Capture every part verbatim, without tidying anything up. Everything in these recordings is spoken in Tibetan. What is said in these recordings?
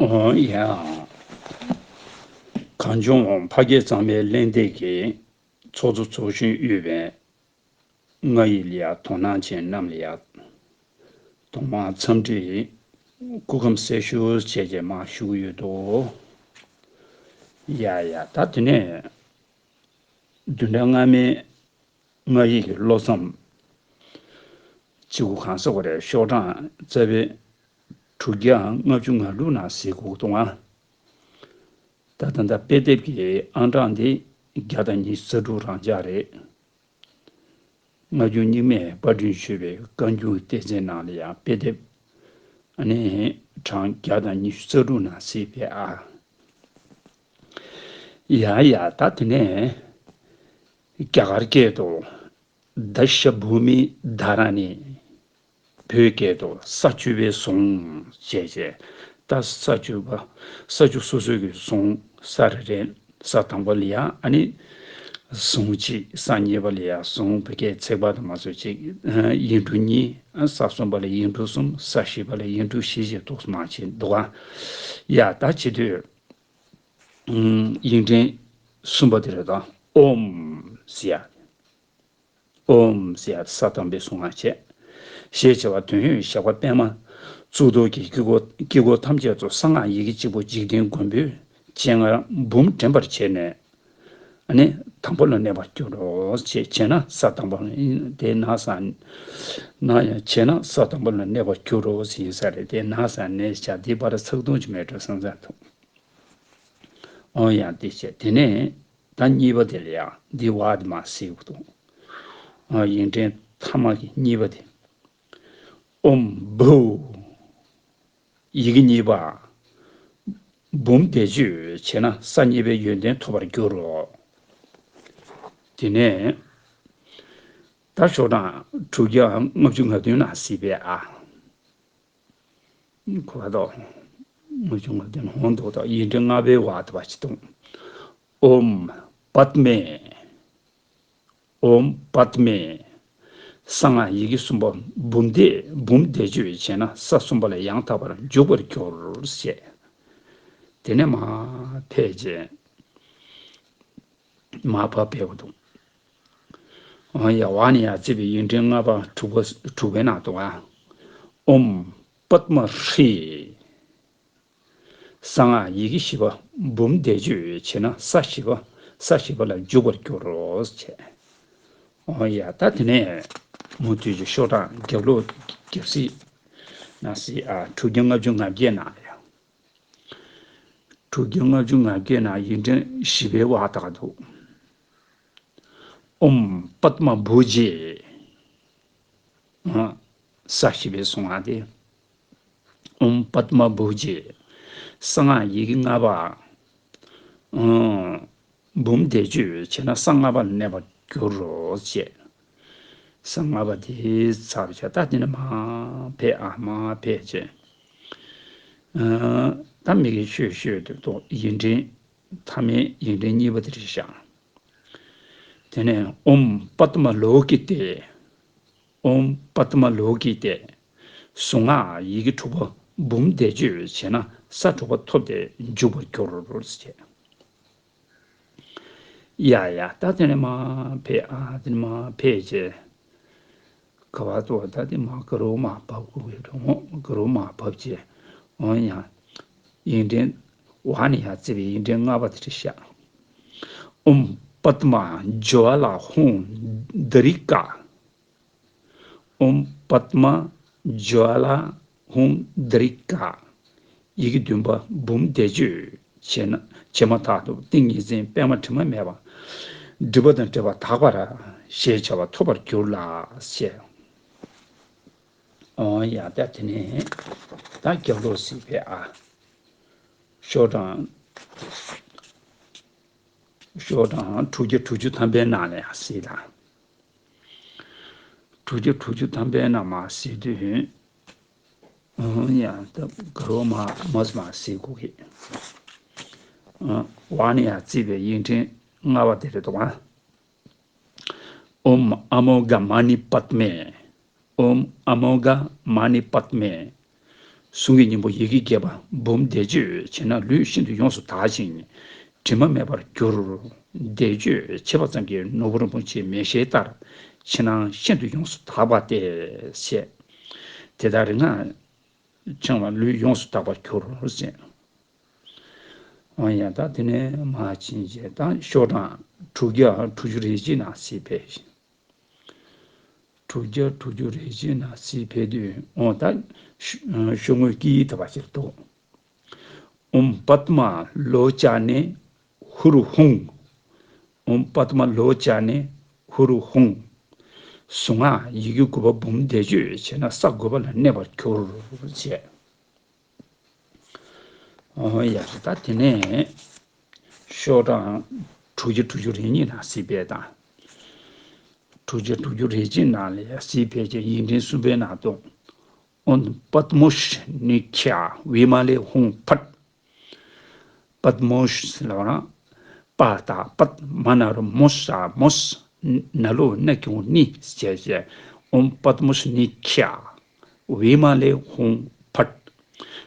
ཨོ་ཡ། གངས་ལྗོངས་ཕ་སྐད་གཙང་མའི་གླེང་སྟེགས་ཀྱི་ཚོགས་གཙོ་ཚོགས་གཞོན་དབུས་པའི་ང་ཡི་ལ་ཡ་དོ་སྣང་ཅན་རྣམས་ལ་ཡ། ཐོག་མར་འཚམས་འདྲི་སྐུ་ཁམས་བཟང་ཞུ་བྱས་རྗེས་མར་ཞུ་གི་ཡོད་དོ། ཡ་ཡ། ད་དེ་ནས་བདུན་ཕྲག་སྔ་མའི་ང་ཡི་གི་བློ་བསམ་སྤྱི་སྒོ་གང་ཟེར་བ་རེད། ཤོག་གྲངས་རྩ་བའི་དྲུག་བརྒྱ་ལྔ་བཅུ་ང་དྲུག་ནང་གཟིགས་དགོས་འདུག་ཨང་། ད་ད་ལྟ་དཔེ་དེབ་ཀྱི་ཨང་གྲངས་འདི་བརྒྱ་དང་ཉི་ཤུ་རྩ་དྲུག་རང་འཇགས་རེད། སྔ་འགྱུར་རྙིང་མས་པར་སྐྲུན་ཞུས་པའི་བཀའ་འགྱུར་གཏེར་ཆེན་ནང་ལ་ཡང་དཔེ་དེབ་ཨ་ནི་གྲངས་བརྒྱ་དང་ཉི་ཤུ་རྩ་དྲུག་ནང་གཟིགས་པས་ཨ། ཡ་ཡ། ད་དེ་ནས་རྒྱ་གར་སྐད་དུ་དཱ་ཤ་བྷུ་མི་དྷ་ར་ཎི། བོད་སྐད་དུ་ས་བཅུ་པའི་ཟུངས་ཞེས་བྱས། ད་ས་བཅུ་པ། ས་བཅུ་སོ་སོའི་གི་ཟུངས་ས་རེ་རེ། ས་དང་པོ་ལ་ཡ་ཨ་ནི་ཟུངས་གཅིག་ས་གཉིས་པ་ལ་ཡ་ཟུངས་བོད་སྐད་ཚེག་བར་དུ་མ་སོང་གཅིག་ཡིག་འབྲུ་གཉིས། ས་གསུམ་པ་ལ་ཡིག་འབྲུ་གསུམ། ས་བཞི་པ་ལ་ཡིག་འབྲུ་བཞི་ཞེས་ཏོག་ཙམ་མང་ཆེ་འདུག་ཨ། ཡ། ད་བྱེད་དུས་ཡིག་ཕྲེང་གསུམ་པ་དེ་རེད་ད། ཨོཾ་ཟེར་ཡ། ཨོཾ་ཟེར་ཡ་ས་དང་པོའི་གཟུངས་སྔགས་བྱས། ཞེས་བྱ་བ་དོན་ཡོད་ཞགས་པ་པད་མ་གཙུག་ཏོར་གྱི་དཀྱིལ་འཁོར། དཀྱིལ་འཁོར་ཐམས་ཅད་དུ་གསང་སྔགས་ཡི་གེ་གཅིག་པུ་འཇིག་རྟེན་མགོན་པོའི་སྤྱན་སྔར་འབུམ་འདྲེན་པར་བྱས་ནས། ཨ་ནི་དང་པོ་ལ་གནས་པར་གྱུར་རོ་ཞེས་བྱས་ན་ས་དང་པོ་དེ་ན་ས། ན་ཡང་བྱས་ན་ས་དང་པོ་ལ་གནས་པར་གྱུར་རོ་ཟེར་ཡིན་ས་རེད། དེ་ན་ས་གནས་བྱ་དེ་བར་ཚེག་དུམ་གཅིག་མེད་འགྲོ་བསམ་ས་འདུག་ཨོ་ཡ། དེ་བྱས་དེ་ནས། ད་གཉིས་པ་དེ་ལ་ཡང་འདི་བ་དེ་མར་གཟིགས་དགོས་འདུག་ཨ། ཡིག་ཕྲེང་ཐ་མ་གི་གཉིས་པ་དེ། ཨོཾ་བྷཱུ། ཡི་གེ་གཉིས་པ། འབུམ་བཟླས་བརྗོད་བྱས་ན་ས་གཉིས་པའི་ཡོན་ཏན་ཐོབ་པར་འགྱུར་རོ། དེ་ནས་ད་ཤོག་གྲངས་དྲུག་བརྒྱ་ལྔ་བཅུ་ང་བདུན་ནང་གཟིགས་པས་ཨ། གོ་བ་དོ། ངོ་ཆུང་ངོ་དོན་ཧོན་དོ་དོ་ཡིན་འདྲེ་ལྔ་པའི་བ་དོ་བ་ཅི་དང་། ཨོཾ་པདྨེ། ཨོཾ་པདྨེ། གསང་སྔགས་ཡི་གེ་གསུམ་པ་འབུམ་བཟླས་འབུམ་བཟླས་བརྗོད་བྱས་ན་ས་གསུམ་པ་ལ་ཡང་དག་པར་འཇུག་པར་འགྱུར་ཞེས། དེ་ནས་མར་ཕེབས་རྗེས། མར་ཕབ་ཕེབས་པ་དང་། ཡ། ཝ་ནི་ཡ་བརྩེགས་པའི་ཡིག་ཕྲེང་ལྔ་པ་དྲུག་པ་དྲུག་པའི་ནང་དུ་བ། ཨོཾ་པདྨ་ཧྲཱིཿ། གསང་སྔགས་ཡི་གེ་བཞི་པ་འབུམ་བཟླས་བརྗོད་བྱས་ན་ས་བཞི་པ། ས་བཞི་པ་ལ་འཇུག་པར་འགྱུར་རོ་ཞེས། ཨོ་ཡ། ད་དེ་ནས་མུ་མཐུད་ཀྱི་ཤོག་གྲངས་རྒྱབ་ལོགས་རྒྱབ་གཟིགས་ན་སི་ཨ་དྲུག་བརྒྱ་ལྔ་བཅུ་ང་བརྒྱད་ནང་ལ་ཡང་། དྲུག་བརྒྱ་ལྔ་བཅུ་ང་བརྒྱད་ནང་ཡིག་ཕྲེང་བཞི་པའི་བ་དག་ཏུ། ཨོཾ་པདྨ་བྷུ་ཇེ། ཨ། ས་བཞི་པའི་གཟུངས་སྔགས་དེ། ཨོཾ་པདྨ་བྷུ་ཇེ། གསང་སྔགས་ཡི་གེ་ལྔ་པ། ཨ། འབུམ་བཟླས་བརྗོད་བྱས་ན་ས་ལྔ་པ་ལ་གནས་པར་འགྱུར་རོ་ཞེས། ས་ལྔ་པ་དེ་ཚར་བྱས་ད་དེ་ནས་མར་ཕེབས་ཨ་མར་ཕེབས་བྱས། ཨ། ད་མི་གི་ཤོད་ཤོད་དུ་ཐོག་ཡིག་ཕྲེང་། ཐ་མའི་ཡིག་ཕྲེང་གཉིས་པ་དེ་རེད་ཤག་དེ་ནས་ཨོཾ་པདྨ་ལོ་ཀི་ཏེ། ཨོཾ་པདྨ་ལོ་ཀི་ཏེ། གཟུངས་སྔགས་ཡི་གེ་དྲུག་པ་འབུམ་བཟླས་བརྗོད་བྱས་ན་ས་དྲུག་པ་ཐོབ་སྟེ་འཇུག་པར་འགྱུར་རོ་ཞེས། ཡ་ཡ། ད་དེ་ནས་མར་ཕེབས་ཨ་དེ་ནས་མར་ཕེབས་བྱས། ག་བ་ཏོ་ད་དེ་མར་ག་རོ་མར་བབས་དགོས་ཀྱི་རེད་འོང་། ག་རོ་མར་བབས་བྱས་འོང་ཡ། ཡིག་ཕྲེང་། ཝ་ནི་ཡ་བརྩེགས་པའི་ཡིག་ཕྲེང་ལྔ་པ་དེ་རེད་ཤག་ཨོཾ་པདྨ་ཇྭ་ལ་ཧཱུྃ་དཱ་རི་ཀ། ཨོཾ་པདྨ་ཇྭ་ལ་ཧཱུྃ་དཱ་རི་ཀ། ཡི་གེ་བདུན་པ་འབུམ་བཟླས་བརྗོད་བྱས་ན་བྱས་མ་ཐག་ཏུ་ཏིང་ངེ་འཛིན་པད་མ་དྲི་མ་མེད་པ་སྒྲིབ་པ་དང་བྲལ་བ་དག་པར་ཞེས་བྱ་བ་ཐོབ་པར་འགྱུར་ལ་ཞེས། ཨོ་ཡ། ད་དེ་ནས་ད་རྒྱབ་ལོགས་གཟིགས་པས་ཨ། ཤོག་གྲངས། ཤོག་གྲངས་དྲུག་བརྒྱ་དྲུག་ཅུ་ཐམ་པའི་ནང་ལ་ཡང་གཟིགས་དང་། དྲུག་བརྒྱ་དྲུག་ཅུ་ཐམ་པའི་ནང་མར་གཟིགས་དུས། ཨང་། ཡང་ད་ག་རོ་མ་མོས་མ་གཟིགས་དགོས་ཀྱི། ཨང་། ཝ་ནི་ཡ་བརྩེགས་པའི་ཡིག་ཕྲེང་ལྔ་པ་དེ་རེད་དོ། ཨོཾ་ཨ་མོ་གྷ་མ་ཎི་པདྨེ། ཨོཾ་ཨ་མོ་གྷ་མ་ཎི་པདྨེ། གཟུངས་ཀྱི་སྙིང་པོ་ཡི་གེ་བརྒྱད་པ་འབུམ་བཟླས་བརྗོད་བྱས་ན་ལུས་ཤིན་ཏུ་ཡོངས་སུ་དག་ཅིང་དྲི་མ་མེད་པར་འགྱུར། བཟླས་བརྗོད་བྱས་པ་ཙམ་གྱིས་ནོར་བུ་རིན་པོ་ཆེའི་མེ་ཤེལ་ལྟར་ཕྱི་ནང་ཤིན་ཏུ་ཡོངས་སུ་དག་པ་སྟེ། ཞེས། དེ་ལྟར་རིག་སྔགས་འཆང་བ་ལུས་ཡོངས་སུ་དག་པར་འགྱུར་ཞེས། འོ་ཡ། ད་དེ་ནས་མར་ཕྱིན་བྱས་ད་ཤོག་གྲངས་དྲུག་བརྒྱ་དྲུག་ཅུ་རེ་གཅིག་ནང་གཟིགས་ཕེབས་ཤིང་། དྲུག་བརྒྱ་དྲུག་ཅུ་རེ་གཅིག་ནང་གཟིགས་ཕེབས་དུས། འོ་ད་ཤོག་ངོས་ཀྱི་ད་བ་ཞིག་འདུག་ཨོཾ་པདྨ་ལོ་ཙཱ་ནེ་ཧུ་རུ་ཧཱུྃ། ཨོཾ་པདྨ་ལོ་ཙཱ་ནེ་ཧུ་རུ་ཧཱུྃ། གཟུངས་སྔགས་ཡི་གེ་དགུ་པ་འབུམ་བཟླས་བརྗོད་བྱས་ན་ས་དགུ་པ་ལ་གནས་པར་འགྱུར་ཞེས། ཨོ་ཡ། ད་དེ་ནས་ཤོག་གྲངས་དྲུག་བརྒྱ་དྲུག་ཅུ་རེ་གཉིས་ནང་གཟིགས་ཕེབས་དང་། དྲུག་བརྒྱ་དྲུག་ཅུ་རེ་གཅིག་ནང་ལ་ཡ་གཟིགས་ཕེབས་ཀྱི་ཡིག་ཕྲེང་གསུམ་པའི་ནང་དུ། ཨོཾ་པདྨོ་ཥི་ནི་ཁྱ་བི་མ་ལེ་ཧཱུྃ་ཕཊ། པདྨོ་ཥི་ལབ་ན། པ་ད་པད། མ་ན་རོ་མོ་ས་མོས། ན་ལོ་ན་གྱོ་ནི་ཞེས་བྱས། ཨོཾ་པདྨོ་ཥི་ནི་ཁྱ་བི་མ་ལེ་ཧཱུྃ་ཕཊ།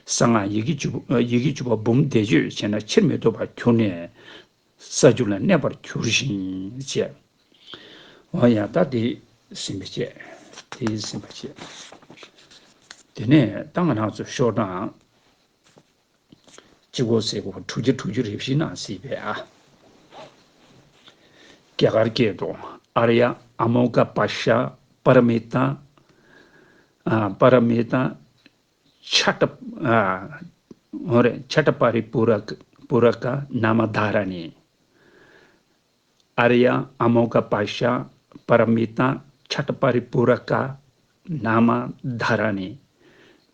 གསང་སྔགས་ཡི་གེ་བཅུ་པོ་ཡི་གེ་བཅུ་པ་འབུམ་བཟླས་བརྗོད་བྱས་ན་ཕྱིར་མི་ལྡོག་པར་གྱུར་ནས་ས་བཅུ་ལ་གནས་པར་འགྱུར་ཞིང་ཞེས། འོ་ཡ། ད་དེ་ཟིན་པ་བྱས། དེ་ཟིན་པ་བྱས། དེ་ནས་ད་ང་རང་ཚོ་ཤོག་གྲངས་གཅིག་པོ་ཟེར་གོ་དྲུག་བརྒྱ་དྲུག་ཅུ་རེ་བཞི་ནང་གཟིགས་པས་ཨ། རྒྱ་གར་སྐད་དུ། ཨཱརྱ་ཨ་མོ་ག་པ་ཤ་པ་ར་མི་ཏ། ཨ། པ་ར་མི་ཏ། ཆ་ཏ། ཨ། འོ་རེད། ཆ་ཏ་པ་རི་པུ་ར་པུ་ར་ཀ་ན་མ་དྷཱ་ར་ཎི། ཨཱརྱ་ཨ་མོ་ག་པ་ཤ་པ་ར་མི་ཏ་ཆ་ཏ་པ་རི་པུ་ར་ཀ་ན་མ་དྷཱ་ར་ཎི།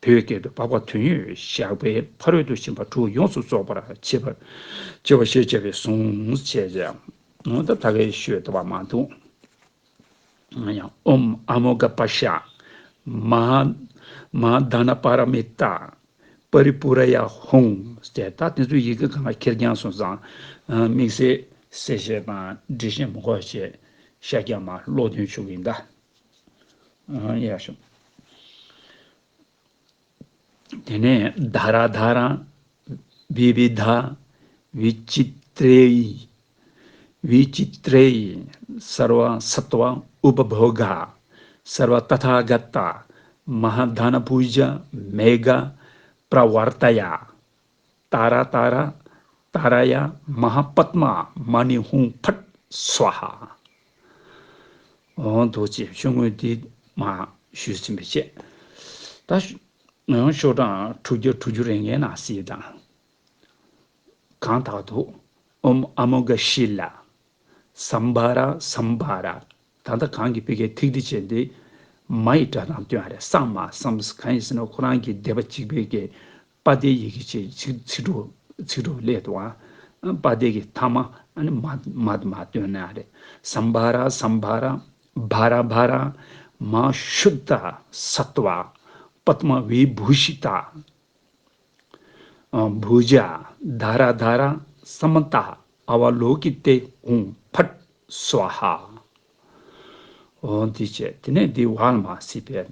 བོད་སྐད་དུ། འཕགས་པ་དོན་ཡོད་ཞགས་པའི་ཕ་རོལ་ཏུ་ཕྱིན་པ་དྲུག་ཡོངས་སུ་རྫོགས་པར་བྱེད་པ་བྱེད་པ་ཞེས་བྱ་བའི་གཟུངས་བྱས་ཀྱང་། འོ་ད་ད་གའི་ཤོད་ད་བ་མ་འདུག་ཨོཾ་ཨ་མོ་ག་པ་ཤ་མ་ཧཱ་མ་ཧཱ་དྷ་ན་པ་ར་མི་ཏ་པ་རི་པུ་ར་ཡ་ཧཱུྃ་ཟེར། ད་དེ་ཚོ་ཡི་གེ་གང་ག་ཁེར་རྐྱང་སོང་ཙང་། དམིགས་བསལ་གསལ་བཤད་དང་འགྲེལ་བཤད་མི་དགོས་བྱས་ཤ་རྐྱང་མ་ཀློག་འདོན་ཞུ་གི་ཡིན་ད། ཡག་ཤོས། དེ་ནས་དྷ་ར་དྷ་ར། བི་བི་དྷ། བི་ཅི་ཏྲེ་ཡི། བི་ཅི་ཏྲེ་ཡི། སརྦ་སཏྭ་ཨུ་པ་བྷོ་ག། སརྦ་ཏ་ཐཱ་ག་ཏ། མ་ཧཱ་དྷ་ན་པུ་ཇ་མེ་ག་པྲ་བར་ཏ་ཡ། ཏཱ་ར་ཏཱ་ར་ཏཱ་ར་ཡ་མ་ཧཱ་པདྨ་མ་ཎི་ཧཱུྃ་ཕཊ་སྭཱ་ཧཱ། འོ་འདུག་ཅེས་ཤོག་ངོས་འདི་མར་ཞུས་ཟིན་པའི་ཆེད། ད་ཤོག་གྲངས་དྲུག་བརྒྱ་དྲུག་ཅུ་རེ་ལྔའི་ནང་གཟིགས་དང་། གང་དག་ཏུ། ཨོཾ་ཨ་མོ་ག་ཤི་ལ། སམ་བྷ་ར་སམ་བྷ་ར། ད་ལྟ་གང་གི་ཕ་གིའི་ཐིག་འདི་བྱས་ཏེ། མ་ཡི་སྒྲ་དང་བསྟུན་པ་རེད། སམ་མ་སམ། གང་ཡིན་ཟེར་ན་ཁོ་རང་གི་སྡེ་པ་གཅིག་པའི་གི་པ་སྡེ་ཡི་གེ་ཅིག་ཚིག་ཚིག་གྲོགས་ཚིག་གྲོགས་སླེབས་འདུག་ཨ། པ་སྡེ་གི་ཐ་མ་ཨ་ནི་མ་མ་མ་བཏོན་ན་རེད། སམ་བྷ་ར་སམ་བྷ་ར། བྷ་ར་བྷ་ར། མ་ཧཱ་ཤུདྡྷ་སཏྭ། པདྨ་བི་བྷུ་ཤི་ཏ། བྷུ་ཇ་དྷ་ར་དྷ་ར་སམ་ཏ་ཨ་བ་ལོ་ཀི་ཏེ་ཧཱུྃ་ཕཊ་སྭཱ་ཧཱ། འོ་འདི་བྱས། དེ་ནས་འདི་བར་མ་སི་པས་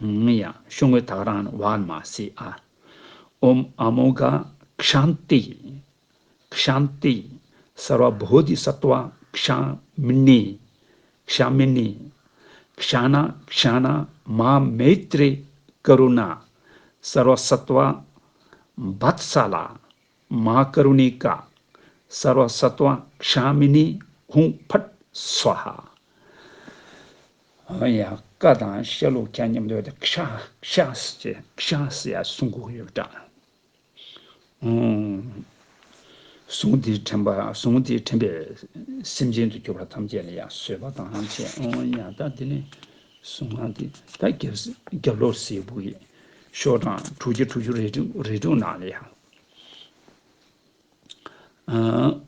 ན། ཡང་ཤོག་ངོས་ད་ག་རང་བར་མ་སི་ཨ། ཨོཾ་ཨ་མོ་ག་ཁྱཱན་ཏི། ཁྱཱན་ཏི། སརྦ་བོ་དྷི་སཏྭ་ཁྱཱ་མི་ནི། ཁྱཱ་མི་ནི། ཁྱཱ་ན་ཁྱཱ་ན་མ་ཧཱ་མེ་ཏྲི་ཀ་རུ་ཎ། སརྦ་སཏྭ་བཏས་ས་ལ། མ་ཧཱ་ཀ་རུ་ཎི་ཀ། སརྦ་སཏྭ་ཁྱཱ་མི་ནི་ཧཱུྃ་ཕཊ་སྭཱ་ཧཱ། ཡ། ཀ་དང་ཤ་ལུག་ཁྱ་མཉམ་དུ་ཡོད་དེ། ཁྱ་ཁྱ་ཟེར་ཁྱ་ཟེར་ཡ་གསུང་གི་ཡོད་འདྲ། གཟུངས་འདིས་དྲན་པ། གཟུངས་འདིས་དྲན་པས་སེམས་ཅན་དུ་གྱུར་པ་ཐམས་ཅད་ལ་ཡང་བཟོད་པ་དང་བཅས། ཨོ་ཡ། ད་འདི་ནི་གཟུངས་སྔགས་འདི་ད་རྒྱབ་རྒྱབ་ལོགས་ཟེར་བུ་ཡི་ཤོག་གྲངས་དྲུག་བརྒྱ་དྲུག་ཅུ་རེ་དྲུག་རེ་དྲུག་ནང་ལ་ཡང་། ཨ།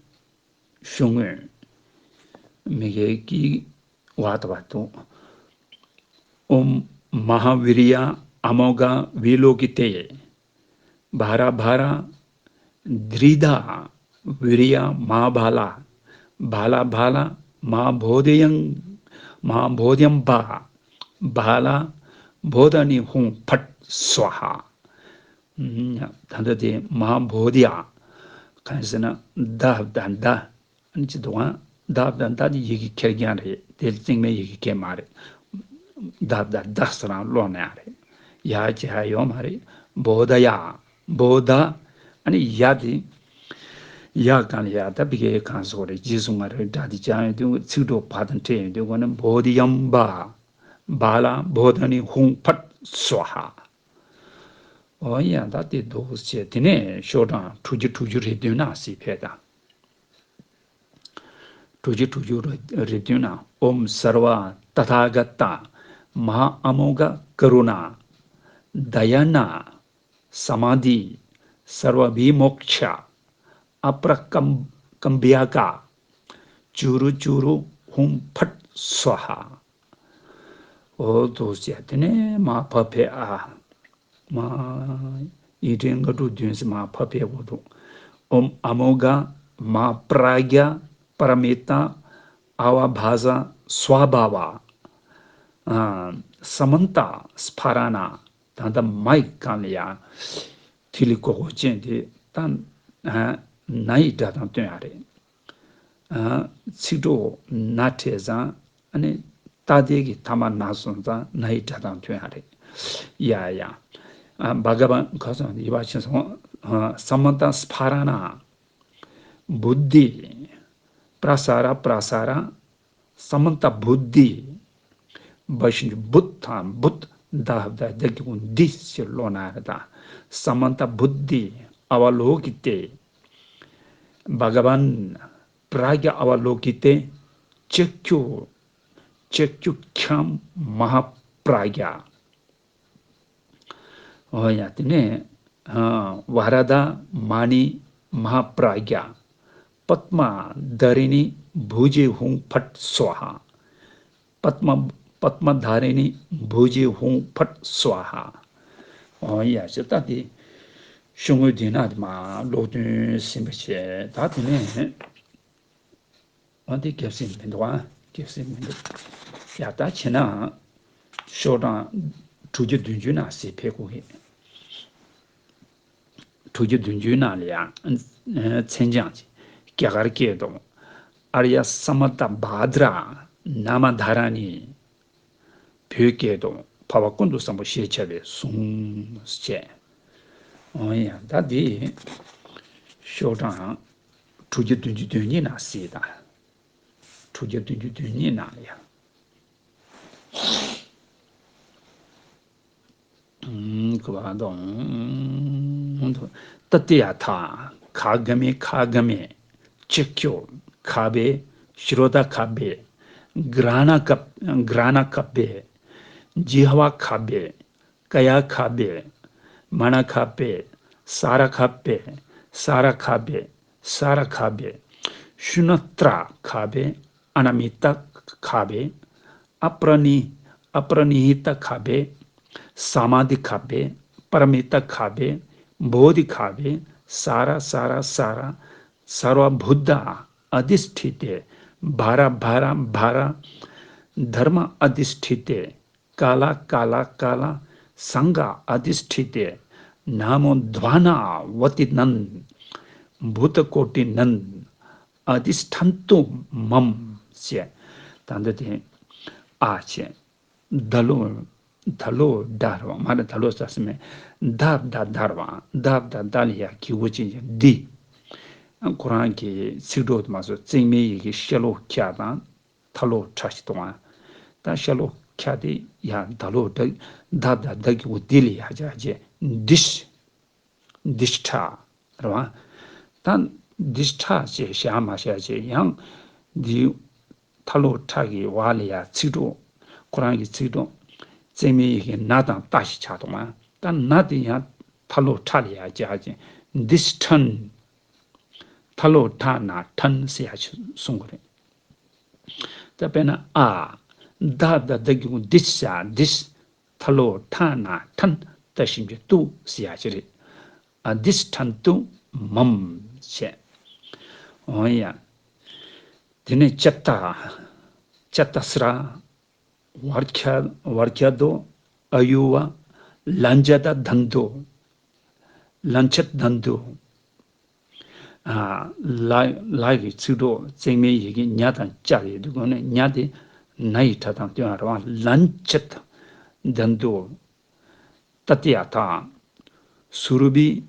ཤོག་ངོས་མི་འགལ་གྱི་བར་དུ་བར་དུ། ཨོཾ་མ་ཧཱ་བི་རི་ཡ་ཨ་མོ་ག་བི་ལོ་ཀི་ཏེ། བྷ་ར་བྷ་ར། དྲི་ད། བི་རི་ཡ་མ་ཧཱ་བྷ་ལ། བྷ་ལ་བྷ་ལ། མ་ཧཱ་བོ་དྷི་ཡང་། མ་ཧཱ་བོ་དྷི་ཡམ་བྷ། བྷ་ལ་བོ་དྷ་ནི་ཧཱུྃ་ཕཊ་ སྭཱ་ཧཱ། ད་ལྟ་དེ་མ་བོ་དྷི་ཡ། གང་ཡིན་ཟེར་ན་ད་བཏགས་མདའ། ཨ་ནི་ཅི་འདུག་ག་ད་བཏགས་མདའ་དེ་ཡི་གེ་ཁེར་རྐྱང་རེད། དེ་བརྩེགས་མའི་ཡི་གེ་ཁེར་མ་རེད། ད་བཏགས་མདའ་ཟེར་རང་ཀློག་ན་ཡང་རེད། ཡ་ཅི་ཧ་ཡོད་མ་རེད། བོ་དྷ་ཡ། བོ་དྷ། ཨ་ནི་ཡ་དེ། ཡ་གང་ལ་ཡ་ད་བི་གེ་གང་སོགས་རེད། རྗེས་སུ་ང་རོའི་སྒྲ་དེ་སྦྱར་ཡོང་དུས་ཚིག་གྲོགས་བ་དང་འཕྲད་ཡོང་དུས་ཁོ་ནི་བོ་དྷི་ཡམ་བྷ། བྷ་ལ་བོ་དྷ་ནི་ཧཱུྃ་ཕཊ་སྭཱ་ཧཱ། འོ་ཡ་ད་དེ་འདུག་ཟེར། དེ་ནས་ཤོག་གྲངས་དྲུག་ཅུ་དྲུག་ཅུ་རེ་བདུན་ན་ཟེར་ཕེབས་དང་། དྲུག་ཅུ་དྲུག་ཅུ་རེ་བདུན་ན། ཨོཾ་སརྦ་ཏ་ཐཱ་ག་ཏ་མ་ཧཱ་ཨ་མོ་ག་ཀ་རུ་ཎ་དཱ་ཡ་ན་ས་མཱ་དྷི་སརྦ་བི་མོཀྵ་ཨ་པྲ་ཀམ་ཀམ་བི་ཡ་ཀ་ཅུ་རུ་ཅུ་རུ་ཧཱུྃ་ཕཊ་སྭཱ་ཧཱ། འོ་འདུག་ཟེར། དེ་ནས་མར་ཕབ་ཕེབས་ཨ། མ། ཡིག་ཕྲེང་ལྔ་དྲུག་བདུན་ཟེར་མར་ཕབ་ཕེབས་དགོས་འདུག་ཨོཾ་ཨ་མོ་གྷ་མ་ཧཱ་པྲཱ་ཛྙཱ་པ་ར་མི་ཏ་ཨ་ཝ་བྷ་ཛ་སྭ་བྷཱ་ཝ། ཨ། ས་མཱན་ཏ་སྥ་ར་ཎ། ད་ལྟ་མ་ཡི་སྒང་ལ་ཡ་ཐིག་ལེ་གོག་གོག་ཅན་དེ་ད་ན་ཡི་སྒྲ་དང་བསྟུན་ཡ་རེད། ཚིག་གྲོགས་ན་འཕྲད་ཙང་། ཨ་ནི་ཏ་དེ་གི་ཐ་མ་ན་སོང་ཙང་ན་ཡི་སྒྲ་དང་མཐུན་ཡ་རེད། ཡ་ཡ། བྷ་ག་ཝན་ག་སོང་ཡི་བ་ཆེན་སོང་། ས་མཱན་ཏ་སྥ་ར་ཎ། བུད་དྷི། པྲ་ས་ར་པྲ་ས་ར། ས་མཱན་ཏ་བུད་དྷི། བ་ཞབས་ཀྱུ་བུད་དང་བུད། ད་བཏགས་མདའ་གི་གུ་དྷི་ཞེས་ཀློག་ན་རེད་ད། ས་མཱན་ཏ་བུད་དྷི་ཨ་ཝ་ལོ་ཀི་ཏེ། བྷ་ག་ཝན་པྲཱ་ཛྙཱ་ཨ་ཝ་ལོ་ཀི་ཏེ། ཙཀྵུ། ཙཀྵུ་ཁྱམ་མ་ཧཱ་པྲཱ་ཛྙཱ། འོ་ཡ། དེ་ནས་ཨ་བ་ར་དྷ་མ་ཎི་མ་ཧཱ་པྲཱ་ཛྙཱ། པདྨ་དྷ་རི་ཎི་བྷུ་ཇེ་ཧཱུྃ་ཕཊ་སྭཱ་ཧཱ། པདྨ། པདྨ་དྷ་རི་ཎི་བྷུ་ཇེ་ཧཱུྃ་ཕཊ་སྭཱ་ཧཱ། འོ་ཡ། ཅི་ལྟ་སྟེ་ཤོག་ངོས་འདི་ན་དེ་མར་ཀློག་འདོན་ཟིན་པ་བྱས། ད་དེ་ནས། འོ་དེ་གལ་སྲིད་མི་འདུག་ཨ། གལ་སྲིད་མི་འདུག་ཡ་ད་བྱས་ན་ཤོག་གྲངས་དྲུག་ཅུ་བདུན་ཅུ་ན་ཟེར་ཕེབས་དགོས་ཀྱི། དྲུག་ཅུ་བདུན་ཅུའི་ནང་ལ་ཡང་མཚན་བྱང་ཅིག་རྒྱ་གར་སྐད་དུ། ཨཱརྱ་ས་མ་ཏ་བྷ་དྲ་ན་མ་དྷ་ར་ཎི། བོད་སྐད་དུ། འཕགས་པ་ཀུན་ཏུ་བཟང་པོ་ཞེས་བྱ་བའི་གཟུངས་བཅས། འོ་ཡ། ད་འདི་ཤོག་གྲངས་དྲུག་ཅུ་བདུན་ཅུ་དོན་གཉིས་ནང་གཟིགས་དང་། དྲུག་ཅུ་བདུན་ཅུ་དོན་གཉིས་ནང་ལ་ཡང་། ཨུམ། ཀ་བ་དང་། ཏ་ཏི་ཡ་ཐ། ཁ་ག་མེ་ཁ་ག་མེ། ཙཀྵུ། ཁ་བེ། ཤྲོ་ད་ཁ་བེ། གྷྲ་ཎ་ཁ། གྷྲ་ཎ་ཁ་བེ། ཇི་ཧ་བ་ཁ་བེ། ཀ་ཡ་ཁ་བེ། མ་ཎ་ཁ་བེ། ས་ར་ཁ་བེ། ས་ར་ཁ་བེ། ས་ར་ཁ་བེ། ཤུ་ན་ཏྲ་ཁ་བེ། ཨ་ན་མི་ཏ་ཁ་བེ། ཨ་པྲ་ནི། ཨ་པྲ་ནི་ཧི་ཏ་ཁ་བེ། ས་མ་དྷི་ཁ་བེ། པ་ར་མི་ཏ་ཁ་བེ། བོ་དྷི་ཁ་བེ། ས་ར་ས་ར་ས་ར། སརྦ་བུདྡྷ་ཨ་དྷིཥྛི་ཏེ། བྷ་ར་བྷ་ར་བྷ་ར། དྷརྨ་ཨ་དྷིཥྛི་ཏེ། ཀ་ལ་ཀ་ལ་ཀ་ལ། སངྒྷ་ཨ་དྷིཥྛི་ཏེ། ན་མོ་དྷྭ་ན་བ་ཏི་ནན། བུད་དྷ་ཀོ་ཏི་ནན། ཨ་དྷིཥྛན་ཏུ་མམ། ཞེས། ད་འདི་དེ་ཨ་ཅེ། ད་ལོ། ད་ལོ་ད་ར་བ་མ་ར། ད་ལོ་ས་ས་མེ། ད་ད་ད་ར་བ། ད་ད་ད་ལ་ཡ་གི་གུ་ཅན་ཅན་འདི། ཁོ་རང་གི་ཚིག་གྲོགས་དུ་མ་སོ་བརྩེགས་མའི་ཡི་གེ་ཤ་ལོག་ཁྱ་དང་། ཐ་ལོ་ཁྲ་ཞིག་གཏོང་བ། ད་ཤ་ལོག་ཁྱ་དེ་ཡ་ད་ལོ་ད། ད་ད་ད་གི་གུ་འདི་ལ་ཡ་ཅ་ཅེ། འདིཤ། འདིཤ་ཁྲ། རེད་བ། ད་འདིཤ་ཁྲ་ཅེས་བཞག་མ་བཞག་ཅེས་ཡང་། འདི་ཐ་ལོ་ཁྲ་གི་བ་ལ་ཡ་ཚིག་གྲོགས། ཁོ་རང་གི་ཚིག་གྲོགས། བརྩེགས་མའི་ཡི་གེ་ན་དང་ཏ་ཞིག་ཆགས་འདུག་མ། ད་ན་དེ་ཡང་ཐ་ལོ་ཁྲ་ལ་ཡ་བཞག་ཅེས། འདིཤ་ཁྲན། ཐ་ལོ་ཁྲ་ན་ཁྲན་ཟེར་ཡ་ཅིག་གསུང་གི་རེད། ད་དཔེར་ན་ཨ། ད་ད་ད་གི་གུ་འདིཤ་ཡ་འདིཤ། ཐ་ལོ་ཁྲ་ན་ཁྲན། ཏ་ཞབས་ཀྱུ་ཏུ་ཟེར་ཡ་ཅིག་རེད། ཨ་དྷིཥྛན་ཏུ་མམ་ཞེས། འོ་ཡ། དེ་ནས་ཙཏྟ། ཙཏྟ་སྲ། བརྒྱ། བརྒྱ་དོ། ཨ་ཡུ་བ། ལན་ཅད་དན་དུ། ལན་ཅད་དན་དུ། ཨ། ལ་ལ་གི་ཚིག་གྲོགས་བརྩེགས་མའི་ཡི་གེ་ཉ་དང་ཅ་ཡོད་དུས་གོང་ནས་ཉ་དེ་ན་ཡི་སྒྲ་དང་བསྟུན་པ་རེད་བ། ལན་ཅད་དན་དུ། ཏ་ཏི་ཡ་ཐ། སུ་རུ་བི།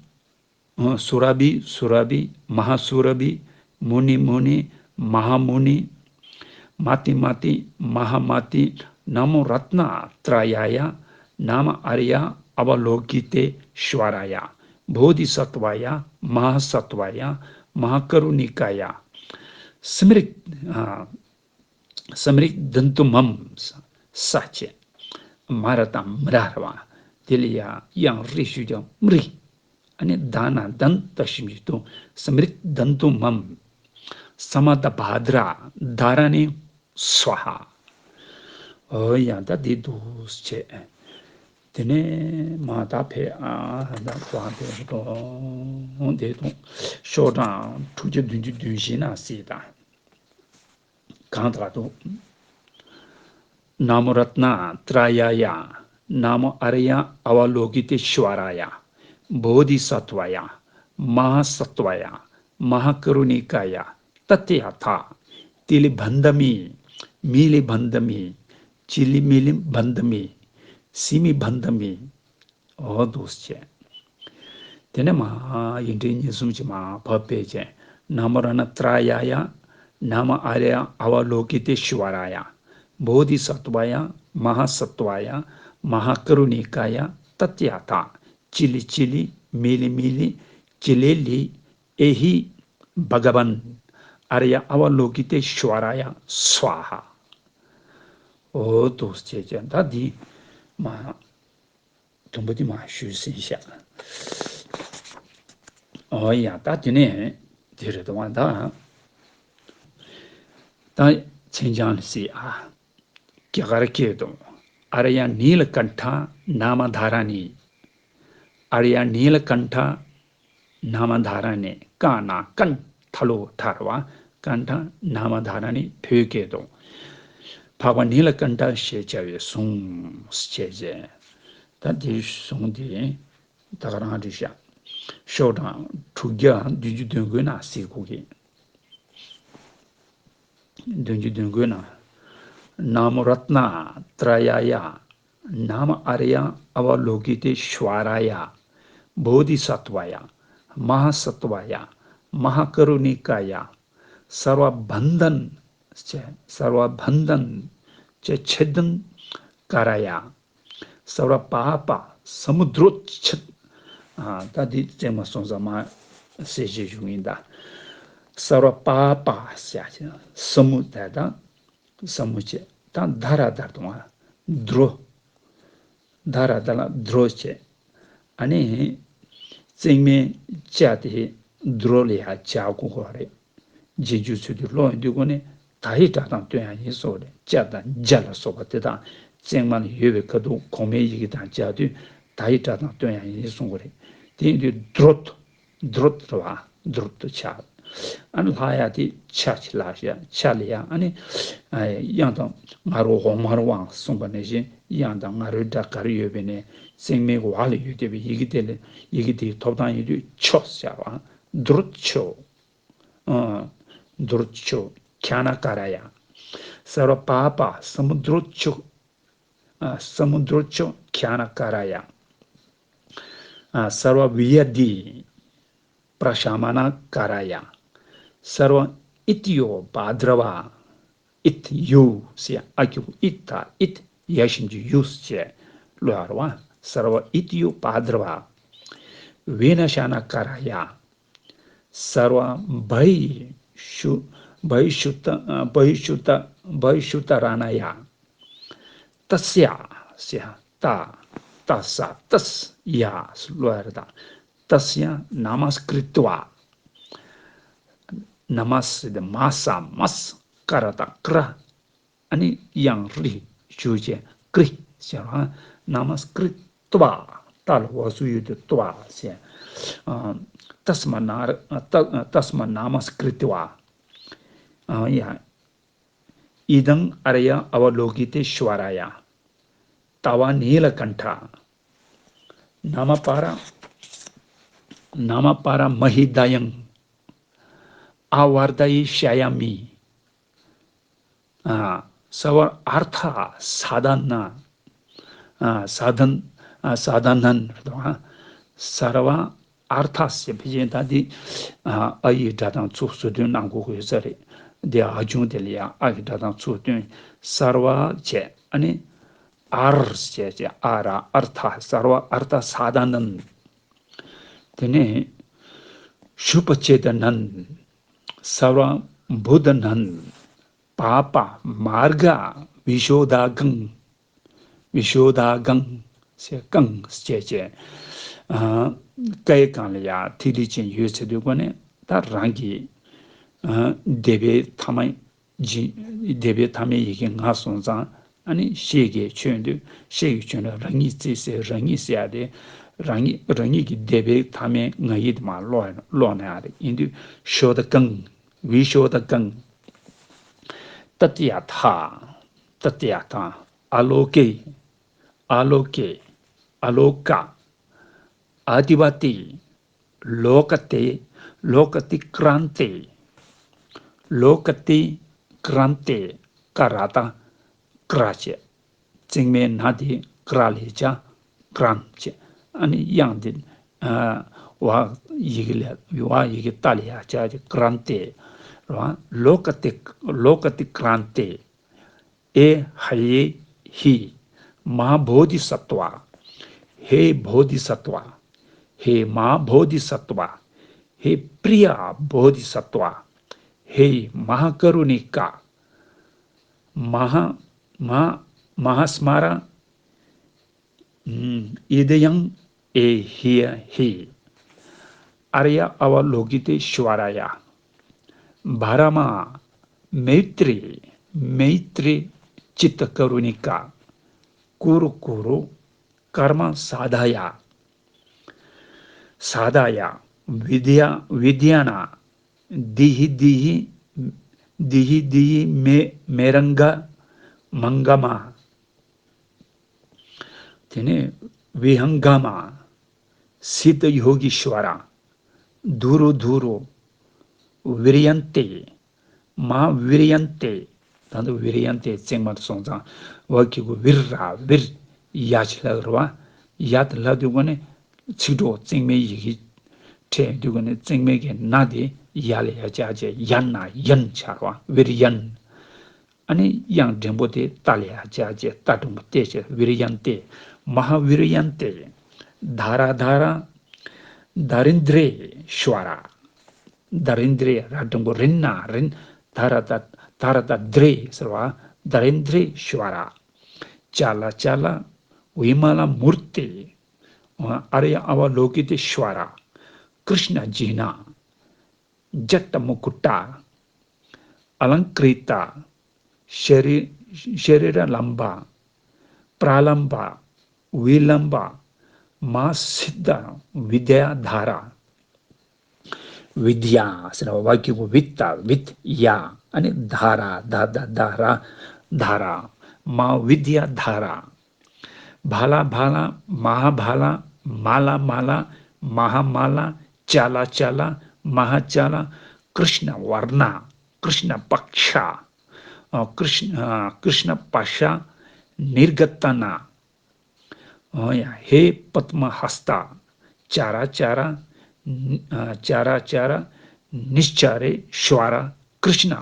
སུ་ར་བི། སུ་ར་བི། མ་ཧཱ་སུ་ར་བི། མུ་ནི། མུ་ནི། མ་ཧཱ་མུ་ནི། མ་ཏི། མ་ཏི། མ་ཧཱ་མ་ཏི། ན་མོ་རཏྣ་ཏྲ་ཡ་ཡ། ན་མ་ཨཱརྱ་ཨ་བ་ལོ་ཀི་ཏེ་ཤྭ་ར་ཡ། བོ་དྷི་སཏྭ་ཡ། མ་ཧཱ་སཏྭ་ཡ། མ་ཧཱ་ཀ་རུ་ནི་ཀ་ཡ། སྨྲྀ། ཨ། སྨྲྀ་དནྟུ་མཾ། ས་བཅད། མ་ར་དང་མ་ར་ར་བ། དེ་ལ་ཡ་དབྱངས་རིག་ཞུ་ཀྱང་མྲི། ཨ་ནི་ད་ན་དན་ད་ཞིམ་གྱི་ཏུ། སྨྲྀ་དནྟུ་མཾ། ས་མ་ད་བྷ་དྲ་དྷཱ་ར་ཎི་སྭཱ་ཧཱ། འོ་ཡ་ད་འདི་འདུག་སེ་བྱས། དེ་ནས་མ་ད་ཕེ་ཨ་ད་བ་དེ་དོ་དེ་དོ་ཤོག་གྲངས་དྲུག་ཅུ་བདུན་ཅུ་དོན་བཞི་ན་སྲིད་དང་། གང་ལྟར་དུ། ན་མོ་རཏྣ་ཏྲ་ཡ་ཡ། ན་མོ་ཨཱརྱ་ཨ་བ་ལོ་ཀི་ཏེ་ཤྭ་ར་ཡ། བོ་དྷི་སཏྭ་ཡ། མ་ཧཱ་སཏྭ་ཡ། མ་ཧཱ་ཀ་རུ་ནི་ཀ་ཡ། ཏ་ཏི་ཡ་ཐ། ཏི་ལི་བན་དྷ་མི། མི་ལི་བན་དྷ་མི། ཅི་ལི་མི་ལི་བན་དྷ་མི། སི་མི་བན་དྷ་མི། འོ་འདུག་སེ་བྱས། དེ་ནས་མ་ཡིག་འབྲུ་གཉིས་གསུམ་གྱིས་མ་བབས་པས་བྱས། ན་མོ་རཏྣ་ཏྲ་ཡ་ཡ། ན་མོ་ཨཱརྱ་ཨ་བ་ལོ་ཀི་ཏེ་ཤྭ་ར་ཡ། བོ་དྷི་སཏྭ་ཡ། མ་ཧཱ་སཏྭ་ཡ། མ་ཧཱ་ཀ་རུ་ནི་ཀ་ཡ། ཏ་ཏི་ཡ་ཐ། ཅི་ལི་ཅི་ལི། མི་ལི་མི་ལི། ཅི་ལི་ལི། ཨེ་ཧི་བྷ་ག་ཝན། ཨཱརྱ་ཨ་བ་ལོ་ཀི་ཏེ་ཤྭ་ར་ཡ་སྭཱ་ཧཱ། འོ་འདུག་སེ་བྱས་བྱས་ད་འདི་མ། དུམ་བུ་དེ་མ་ཞུས་ཟིན་ཤག་འོ་ཡ་ད་དེ་ནས་དེ་རེད་དོ་ད། ད་མཚན་བྱང་ལ་སྲིད་ཨ། རྒྱ་གར་སྐད་དུ། ཨཱརྱ་ནི་ལ་ཀཎྜ་ན་མ་དྷཱ་ར་ཎི། ཨཱརྱ་ནི་ལ་ཀཎྜ་ན་མ་དྷཱ་ར་ཎི། ཀ་ན་ཀན་ཐ་ལོ་ཐ་ར་བ། ཀཎྜ་ན་མ་དྷཱ་ར་ཎི་བོད་སྐད་དུ། འཕགས་པ་ནི་ལ་ཀཎྜ་ཞེས་བྱ་བའི་གཟུངས་ཞེས་བྱས། ད་དེའི་གཟུངས་དེ་ད་ག་རང་རེད་ཤག་ཤོག་གྲངས་དྲུག་བརྒྱ་བདུན་ཅུ་དོན་དགུ་ན་གཟིགས་དགོས་ཀྱི། བདུན་ཅུ་དོན་དགུ་ན། ན་མོ་རཏྣ་ཏྲ་ཡ་ཡ། ན་མ་ཨཱརྱ་ཨ་བ་ལོ་ཀི་ཏེ་ཤྭ་ར་ཡ། བོ་དྷི་སཏྭ་ཡ། མ་ཧཱ་སཏྭ་ཡ། མ་ཧཱ་ཀ་རུ་ནི་ཀ་ཡ། སརྦ་བན་དྷན་ཅེ། སརྦ་བན་དྷན་ཅེ་ཆེད་དན་ཀ་ར་ཡ། སརྦ་པཱ་པ་སྨུ་དྲོ་ཆེད། ཨ་ད་འདི་བཙན་མ་སོང་ཙང་མ་གསལ་བཤད་ཞུ་ཡིན་ད། སརྦ་པཱ་པ་ཟེར་ཡ་སྨུ་ད་ད། སྨུ་ཅེ། ད་དྷ་ར་དྷ་ར་དང་དྲོ། དྷ་ར་དྷ་ར་དྲོ་ཅེ། ཨ་ནི་བརྩེགས་མའི་ཅ་དེ་དྲོ་ལ་ཡ་སྦྱར་དགོས་ཀྱི་རེད། རྗེས་འཇུག་ཚུལ་དུ་ཀློག་ཡོང་དུས་ཀུན་ནས་ད་ཡི་སྒྲ་དང་བསྟུན་ཡ་ཡིན་གསུངས་རེད། ཅ་དང་ཇ་ལ་སོགས་པ་དེ་དག་བརྩེགས་མ་ལ་ཡོད་པའི་ཁ་ཐུག་གོང་མའི་ཡི་གེ་དང་སྦྱར་དུས་ད་ཡི་སྒྲ་དང་བསྟུན་ཡ་ཡིན་གསུངས་རེད། དེ་ཡིན་དུས་དྲོད། དྲོད་རེད་བ། དྲོད་དུ་ཆགས། ཨ་ནི་ལྷག་ཡ་དེ་ཆ་ཅིག་ལ་ཡ་ཆ་ལ་ཡ་ཨ་ནི་ཨ་དབྱངས་དང་ང་རོ་འོག་མར་དབང་གསུངས་པ་ནང་བཞིན་དབྱངས་དང་ང་རོའི་སྒྲ་ག་རེ་ཡོད་པའི་ནས་བརྩེགས་མའི་འོག་ལ་ཡོད་བསྡད་པའི་ཡི་གེ་དེ་ལ་ཡི་གེ་དེའི་ཐོབ་ཐང་ཡིན་དུས་ཆོ་ཟེར་བ། དྲོད་ཆོ། ཨ། དྲོད་ཆོ། ཁྱ་ན་ཀ་ར་ཡ། སརྦ་པཱ་པ་སྨུ་དྲོ་ཆོ། ཨ། སྨུ་དྲོ་ཆོ་ཁྱ་ན་ཀ་ར་ཡ། ཨ། སརྦ་བི་ཡ་དྷི་པྲ་ཤ་མ་ན་ཀ་ར་ཡ། སརྦ་ཨིད་ཡོ་པ་དྲ་བ། ཨིད་ཡོ་ཟེར་ཨ་ཀྱུ་ཨིད་ད་ཨིད་ཡ་ཞབས་ཀྱུ་ཡོ་ཟེར་ཀློག་ཡ་རེད་བ། སརྦ་ཨིད་ཡོ་པ་དྲ་བ། བི་ན་ཤ་ན་ཀ་ར་ཡ། སརྦ་བྷ་ཤུ། བྷ་ཤུ་ཏ། བྷ་ཤུ་ཏ། བྷ་ཤུ་ཏ་ར་ཎ་ཡ། ཏསྱ་ཟེར་ཏ། ཏ་ས་ཏསྱ་ཀློག་ཡ་རེད་ད། ཏསྱ་ན་མ་སྐྲི་ཏྭ། ན་མ་ཟེར་ཏེ་མ་ས་མས། ཀ་ར་ཏ་ཀྲ། ཨ་ནི་དབྱངས་རིག་ཞུ་བྱས་ཀྲི་ཟེར་བ། ན་མ་སྐྲི་ཏྭ། ཏ་ལ་འོག་ཟུག་ཡོད་དུས་ཏྭ་ཟེར། ཨ། ཏསྨ་ན་ར། ཏ། ཏསྨ་ན་མ་སྐྲི་ཏྭ། ཨ་ཡ། ཨི་དཾ་ཨཱརྱ་ཨ་བ་ལོ་ཀི་ཏེ་ཤྭ་ར་ཡ། ཏ་བ་ནི་ལ་ཀཎྜ། ན་མ་པཱ་ར། ན་མ་པཱ་ར་མ་ཧི་དཱ་ཡང་། ཨ་ཝར་དྷ་ཡེ་ཤཱ་ཡ་མི། ཨ། སརྦ་ཨར་ཐ་སཱ་དྷ་ན། ཨ། སཱ་དྷ། ཨ། སཱ་དྷ་ནན། སརྦ་ཨར་ཐ་ཟེར་བ་ཅན་ད་འདི། ཨ། ཨ་ཡི་སྒྲ་གདངས་ཚུར་ཟུར་བསྟོན་གནང་དགོས་ཀྱི་ཡོད་ས་རེད། འདི་ཨ་ཆུང་དེ་ལ་ཡང་ཨ་ཡི་སྒྲ་གདངས་ཚུར་བསྟོན། སརྦ་བྱས། ཨ་ནི་ཨར་བྱས་བྱས། ཨ་ར་ཨར་ཐ། སརྦ་ཨར་ཐ་སཱ་དྷ་ནན། དེ་ནས་ཤུ་པ་ཅེ་ཏ་ནན། སརྦ་བུདྡྷ་ནན། པཱ་པ་མརྒ་བི་ཤོ་དྷ་གང་། བི་ཤོ་དྷ་གང་ཟེར། གང་ཟེར་བྱས། ཨ། ཀ་ཡི་གང་ལ་ཡ་ཐིག་ལེ་ཅན་ཡོད་ཚེ་དུས་གོ་ནས་ད་རང་གི། ཨ། སྡེ་པའི་ཐ་མ་སྡེ་པའི་ཐ་མའི་ཡི་གེ་ང་སོང་ཙང་། ཨ་ནི་ཤད་ཀྱི་ཆོས་འདུས། ཤད་ཀྱི་ཆོས་ནི་རང་ཉིད་རྩིས་ཟེར། རང་ཉིད་ཟེར་ཡ་དེ། རང་ཉིད་རང་ཉིད་ཀྱི་སྡེ་པའི་ཐ་མའི་ང་ཡིག་དེ་མར་ཀློག་ཀློག་ན་ཡ་རེད། ཡིན་དུས་ཤོ་དྷ་གང་། བི་ཤོ་དྷ་གང་། ཏ་ཏྱ་ཐ། ཏ་ཏྱ་ཐ། ཨ་ལོ་ཀེ། ཨ་ལོ་ཀེ། ཨ་ལོ་ཀ། ཨ་དྷི་པ་ཏི། ལོ་ཀ་ཏེ། ལོ་ཀ་ཏི་ཀྲན་ཏེ། ལོ་ཀ་ཏི་ཀྲན་ཏེ། ཀ་ར་བཏགས་ཀྲ་བྱས། བརྩེགས་མའི་ན་དེ་ཀྲ་ལ་སྦྱར། ཀྲན་བྱས། ཨ་ནི་དབྱངས་དེ། ཨ། ཝ་ཡི་གེ་ལ། ཝ་ཡི་གེ་ཏ་ལ་ཡ་སྦྱར་བྱས། ཀྲན་ཏེ། རེད་བ། ལོ་ཀ་ཏི། ལོ་ཀ་ཏི་ཀྲན་ཏེ། ཨེ་ཧ་ཡེ་ཧི། མ་བོ་དྷི་ས་ཏྭ། ཧེ་བོ་དྷི་ས་ཏྭ། ཧེ་མ་བོ་དྷི་ས་ཏྭ། ཧེ་པྲི་ཡ་བོ་དྷི་ས་ཏྭ། ཧེ་མ་ཧ་ཀ་རུ་ཎི་ཀ། མ་ཧ། མ། མ་ཧ་སྨ་ར། ཨིད་ཡང་ཨེ་ཧི་ཡ་ཧི། ཨཱརྱ་ཨ་ཝ་ལོ་ཀི་ཏེ་ཤྭ་ར་ཡ། བྷ་ར་མ། མེ་ཏྲི། མེ་ཏྲི། ཅི་ཏ་ཀ་རུ་ཎི་ཀ། ཀུ་རུ་ཀུ་རུ། ཀརྨ་ས་དྷ་ཡ། ས་དྷ་ཡ། བི་དྱ། བི་དྱ་ན། དྷི་ཧི་དྷི་ཧི། དྷི་ཧི་དྷི་ཧི་མེ། མེ་རང་ག་མང་ག་མ། དེ་ནས་བི་ཧང་ག་མ། སི་ཏ་ཡོ་གི་ཤྭ་ར། དྷུ་རུ་དྷུ་རུ། བི་རི་ཡན་ཏེ། མ་བི་རི་ཡན་ཏེ། ད་ལྟ་བི་རི་ཡན་ཏེ་བརྩེགས་མར་སོང་ཙང་། བ་གི་གུ་བིར་ར་བིར། ཡ་ཅིག་ལབ་རེད་བ། ཡ་དེ་ལབ་དུས་གོ་ནས་ཚིག་གྲོགས་བརྩེགས་མའི་ཡི་གེ་འཕྲད་དུས་གོ་ནས་བརྩེགས་མའི་གི་ན་དེ་ཡ་ལ་ཡ་སྦྱར་བྱས། ཡ་ན་ཡན་ཆགས་རེད་བ། བིར་ཡན། ཨ་ནི་དབྱངས་འགྲེང་པོ་དེ་ཏ་ལ་ཡ་སྦྱར་བྱས། ཏ་འགྲེང་པོ་ཏེ་བྱས། བི་རི་ཡན་ཏེ། མ་ཧཱ་བི་རི་ཡན་ཏེ། དྷ་ར་དྷ་ར། དྷ་རིན་དྲེ་ཤྭ་ར། དྷ་རིན་དྲེ། ར་འགྲེང་པོ་རིན་ན་རིན། དྷ་ར་ཏ། དྷ་ར་ཏ་དྲེ་ཟེར་བ། དྷ་རིན་དྲེ་ཤྭ་ར། ཅ་ལ་ཅ་ལ། བི་མ་ལ་མུར་ཏེ། ཨཱརྱ་ཨ་ཝ་ལོ་ཀི་ཏེ་ཤྭ་ར། ཀྲིཤྞ་ཇི་ན། ཇ་ཊ་མུ་ཀུ་ཊ། ཨ་ལང་ཀྲི་ཏ། ཤ་རི། ཤ་རི་ར་ལམ་བ། པྲ་ལམ་བ། བི་ལམ་བ། མ་སི་ཏ། བི་དྱ་དྷ་ར། བི་དྱ་ཟེར་ན་བ་གི་གུ་བི་ཏ་བིད་ཡ། ཨ་ནི་དྷ་ར། ད་ད་དྷ་ར། དྷ་ར། མ་བི་དྱ་དྷ་ར། བྷ་ལ་བྷ་ལ། མ་ཧཱ་བྷ་ལ། མ་ལ་མ་ལ། མ་ཧཱ་མ་ལ། ཅ་ལ་ཅ་ལ། མ་ཧཱ་ཅ་ལ། ཀྲིཤྞ་ཝར་ཎ། ཀྲིཤྞ་པཀྵ། ཨ། ཀྲིཤྞ། ཨ། ཀྲིཤྞ་པ་ཤ། ནིརྒ་ཏ་ན། ཨོ་ཡ། ཧེ་པདྨ་ཧསྟ། ཅ་ར་ཅ་ར། ཨ། ཅ་ར་ཅ་ར། ནིཤ་ཅ་རེ་ཤྭ་ར། ཀྲིཤྞ།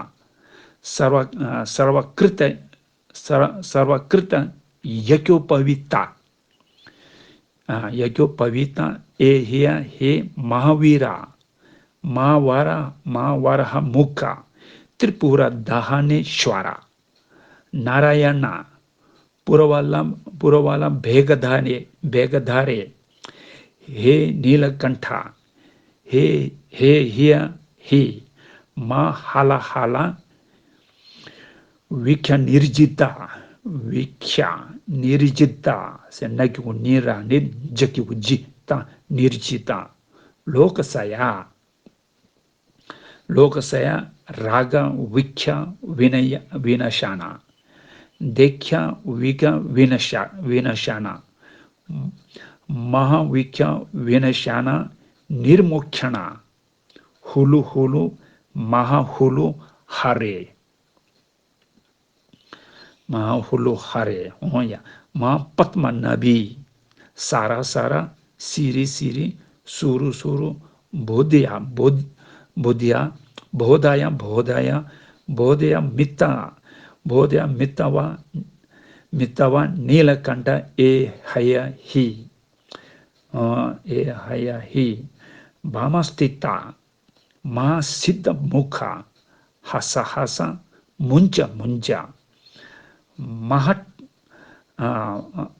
སརྦ། ཨ། སརྦ་ཀྲི་ཏ། སརྦ། སརྦ་ཀྲི་ཏ་ཡ་ཀྱོ་པ་བི་ཏ། ཨ། ཡ་ཀྱོ་པ་བི་ཏ། ཨེ་ཧི་ཡ་ཧེ་མ་ཧཱ་བི་ར། མ་ཧཱ་བ་ར། མ་ཧཱ་བ་ར་ཧ་མུ་ཀ། ཏྲི་པུ་ར་དྷ་ཧ་ནེ་ཤྭ་ར། ན་ར་ཡ་ན། པུ་ར་བ་ལ། པུ་ར་བ་ལ་བྷེ་ག་དྷ་རེ། བྷེ་ག་དྷ་རེ། ཧེ་ནི་ལ་ཀན་ཐ། ཧེ། ཧེ་ཧི་ཡ་ཧི། མ་ཧ་ལ་ཧ་ལ། བི་ཁྱ་ནི་རི་ཇི་ཏ། བི་ཁྱ་ནི་རི་ཇི་ཏ་ཟེར། ན་གི་གུ་ནི་ར་ནི། ཇ་གི་གུ་ཇི། ཏ། ནི་རི་ཇི་ཏ། ལོ་ཀ་ས་ཡ། ལོ་ཀ་ས་ཡ། ར་ག་བི་ཁྱ་བི་ན་ཡ། བི་ན་ཤ་ན། དེ་ཁྱ་བི་ག་བི་ན་ཤ། བི་ན་ཤ་ན། महावीख्या विनशाना निर्मोक्षणा। हुलु हुलु महाहुलु हरे। महाहुलु हरे। ཨོ་ཡ། महापद्मनाभी। सारा सारा सिरि सिरि सुरु सुरु बोधया बोध बोधया बोधाया बोधाया बोधया मित्ता बोधया मित्तवा मित्तवा नीलकंठ ए हय ही। ཨ། ཨེ་ཧ་ཡ་ཧི། བྷ་མ་སྟི་ཏ། མ་སི་ཏ་མུ་ཁ། ཧ་ས་ཧ་ས། མུན་ཅ་མུན་ཅ། མ་ཧ། ཨ།